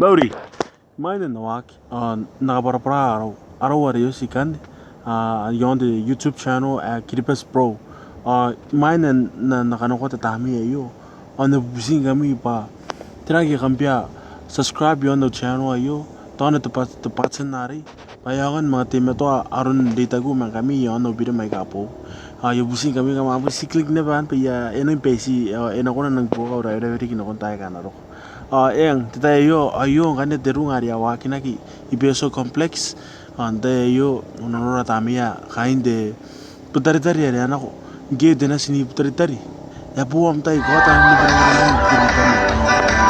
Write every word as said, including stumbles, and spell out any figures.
Mauri. Imwain ae N na waaki, ao N na kabwarabwara arau, arau are oti ikanne, ao iaon te YouTube channel ae Kiribati Pro. Ao imwain ae N na, N na kanakoa te tamnei aio, ao N na bubutingkami bwa tera ngke kam bia subscribe iaon au channel aio, taona te button arei, bwa e aonga ni manga teimatoa aron reitaku ma ngkami iaon au bira mai kabou. Ao I a bubutingkami kam a bon ti click naba bwa e a nang bati, ao e na kona n nang buoka au rawerawe riki nakon taai aika a na roko. Ao eng, te tai aio, aio ngkanne te rung are e a waakinaki i Betio Complex. Ao n te tai aio, ko na nora tamneia kaain te Butaritari are a nako. Ngke te natin Butaritari e a boo am tai, ko ata ni butaritari.